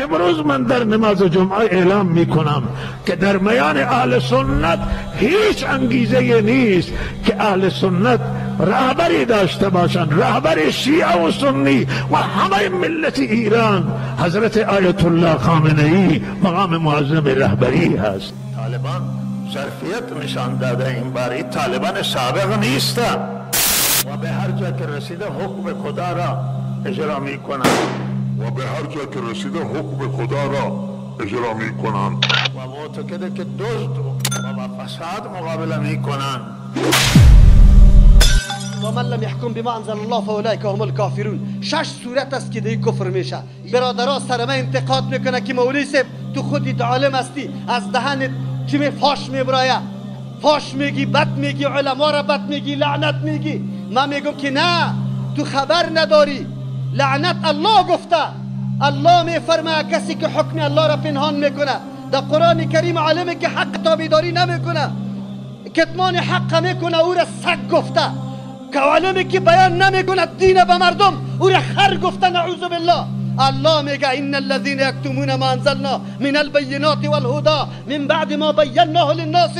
امروز من در نماز جمعه اعلام میکنم که در میان اهل سنت هیچ انگیزه نیست که اهل سنت رهبری داشته باشند، رهبر شیعه و سنی و همه ملت ایران حضرت آیت الله خامنه ای مقام معظم رهبری هست. طالبان ظرفیت نشان داده، این باری طالبان سابق نیستند و به هر جا که رسیده حکم خدا را اجرا میکنند و به هر جا که رسیده حکم خدا را اجرا میکنند و معتقده که دزد و با فساد مقابله میکنند. و من لم يحكم بما انزل الله فاولئک هم الكافرون. شش صورت است که دی کفر میشه. برادرها سر من انتقاد میکنه که مولوی صاحب تو خودت عالم هستی، از دهنت چی می فاش میبرایه، فاش میگی، بد میگی، علما را بد میگی، لعنت میگی. من میگم که نه، تو خبر نداری. لعنت الله گفته، الله میفرماید کسی که حکم الله را پنهان میکنه. در قرآن کریم عالمی که حق تابعداری نمیکنه، کتمان حق میکنه، او را سگ گفته. که عالمی که بیان نمیکنه دین به مردم، او را خر گفته، نعوذ بالله. الله میگه ان الذين يكتمون ما انزلنا من البينات والهدى من بعد ما بيناه للناس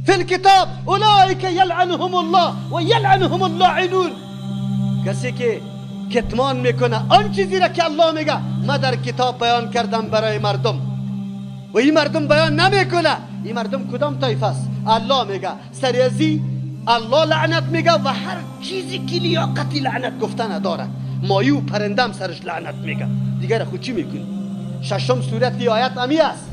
في الكتاب اولئك يلعنهم الله ويلعنهم اللاعنون. کسی که کتمان میکنه آن چیزی را که الله میگه ما در کتاب بیان کردم برای مردم و این مردم بیان نمیکنه، این مردم کدام طایفه است؟ الله میگه سریزی الله لعنت میگه و هر چیزی که لیاقتی لعنت گفتن داره، مایو پرندم سرش لعنت میگه. دیگر خود چی میکنی؟ ششم صورت آیت امی است.